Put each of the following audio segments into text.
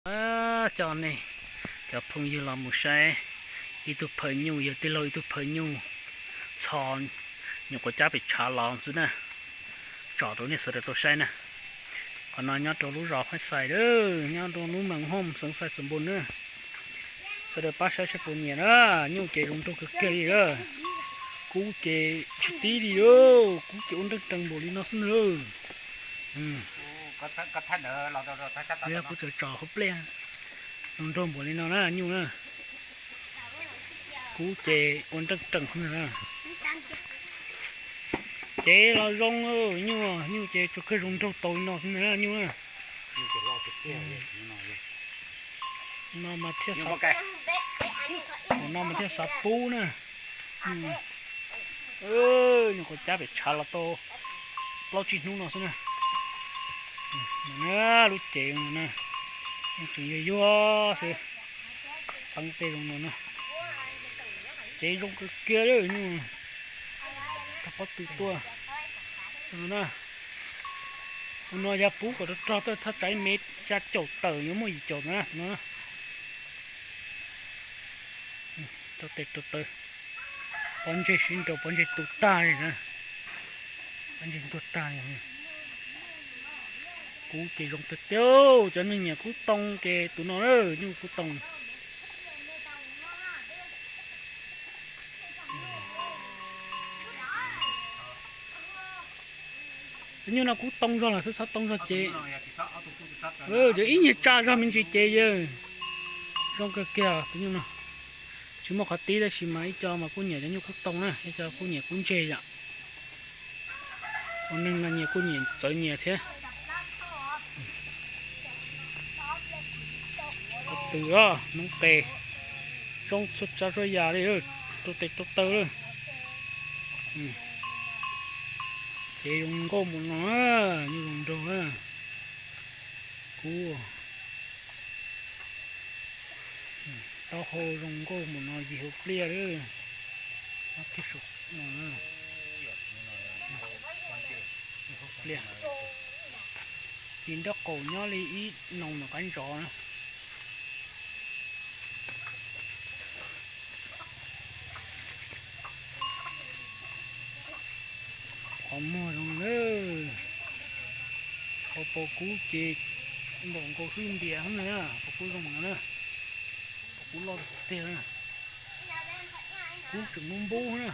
Coj nej cov phooj ywg los mus saib ib tug phaw nyuj, yog tij laug ib tug phaw nyuj txho nyuam qhuav cab pem tshav los xwb na, tsom rau nej sawv daws tau saib na. Qhov no nyob rau lub zos Phaib Xais, nyob rau lub Mees Hooj xeev Xais Xos Npos na. Sawv daws pab saib saib puas nyiam na, nyuj ces zoo nraug kawg kiag li. Kub ces tsis tib li, kub ces ua nreej rees npaum li no xwb na. Kuv txawm tsom hauv pliaj, zoo nraug npaum li no na nyuj na. Kub ces ua nreej rees xwb na. Ces los zoo, nyuj, nyuj ces tsuas kawg zoo nraug tau li no xwb na nyuj na. No mas thiaj, no mas thiaj xav pub na. Nyuam qhuav cab pem tshav los tau plaub tsib hnub no xwb na. Lub cev na, tseem yuag yuag xwb, teeb tej zoo no na. Cev zoo kawg kiag li nyuj, rog pob tw tuaj na. Tus no yog pub kom rog rog tuaj thaj tsam ib mev xya caum tawm yuav muaj yim caum na tus no. Rau tes rau taw, pob ntseg sib nraus, pob ntseg tu tag li na, pob ntseg ntuag tag li. Kub ces zoo tiag tiag, cov neeg nyiam kub too ces tus no na, nyuj kub too. Tus nyuj no kub too zog los xwb, txhob too zog ces, ces ib nyuag tsa zog me ntsis ces yawg zoo kawg kiag tus nyuj no. Tsis muaj qhov tib tab sis mas ib co mas kuj nyiam cov nyuj kub too na, ib co kuj nyiam kub ntseg yom. Ua neeg no nyias kuj nyiam txawv nyias thiab. Tw os noob qes, zoo txhua tsav txhua yam li, rau tes rau taw lawm. Ces zoo nkauj mus no, nyuj zoo nraug na. Kub, taub hau zoo nkauj mus no yig hauv pliaj lawm. Pliaj, ci nraub qaum nyob li ib noo nws qab ntsos na. Qhov muag zoo lawm. Qhov paus kub ces npaum nkaus hwj ntias na, paus kub zoo no na. Paus kub loj tiag tiag na. Kub tseem npub npub na,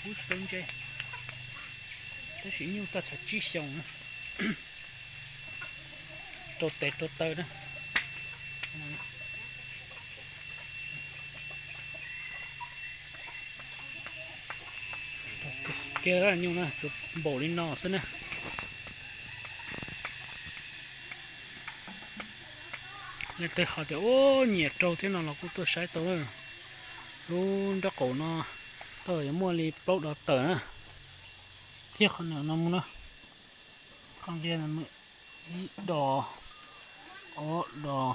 kub tsis tau ntse, tab sis nyuj txog tsib xyoos na. Rau tes rau taw na. Kiag nyuj na, tsuas npaum li no xwb na. Leej twg ho tias ua nyiam raug thiab no los kuj tuaj saib tau. Lub nraub qaum no tau yuav muaj li plaub dos tawm na. Thiab qhov no mus no, qhov nqia ib dos, ob dos,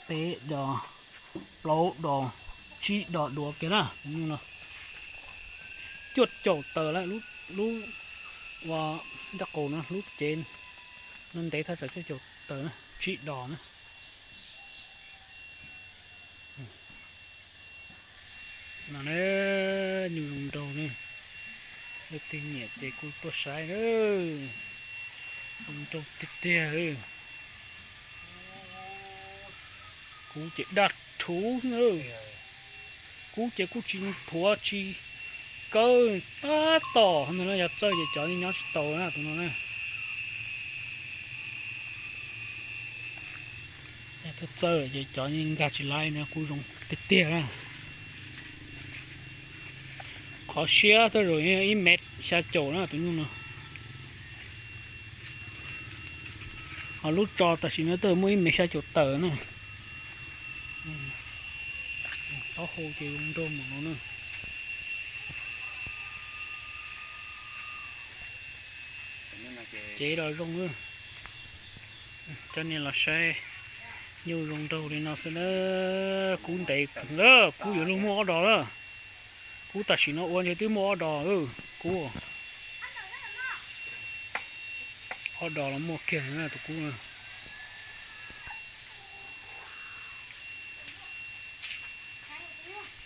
peb dos, plaub dos, tsib dos duav kiag na. Nyuj no cuaj caum tawm lawm, lub ua nraub qaum no lub cev no ntev thaj tsam cuaj caum tawm na, tsib dos na. No ne, nyuj zoo nraug ne, leej twg nyiam ces kuj tuaj saib na, zoo nraug tiag tiag. Kub ces daj rhuv, kub ces kuj tsis thuav tsis kawg tab tom no, yog txawj ces cov nyob tsis tau na tus no na. Txawj txawj ces cov nkag tsis laib no kuj zoo tiag tiag na. Qhov siab tuaj zaum ib mev xya caum na tus nyuj no. Ho lub tso tam sim no tuaj muaj ib mev xya caum tawm na. Taub hau ces zoo nraug mus no na. Cev los zoo. Coj nej los saib nyuj zoo nraug li no xwb na. Kub ntev kawg na, kub yuav luag muaj ob dos lawm. Kub tam sim no ua ntshe twb muaj ob dos, kub ob dos los muaj kiag tus kub.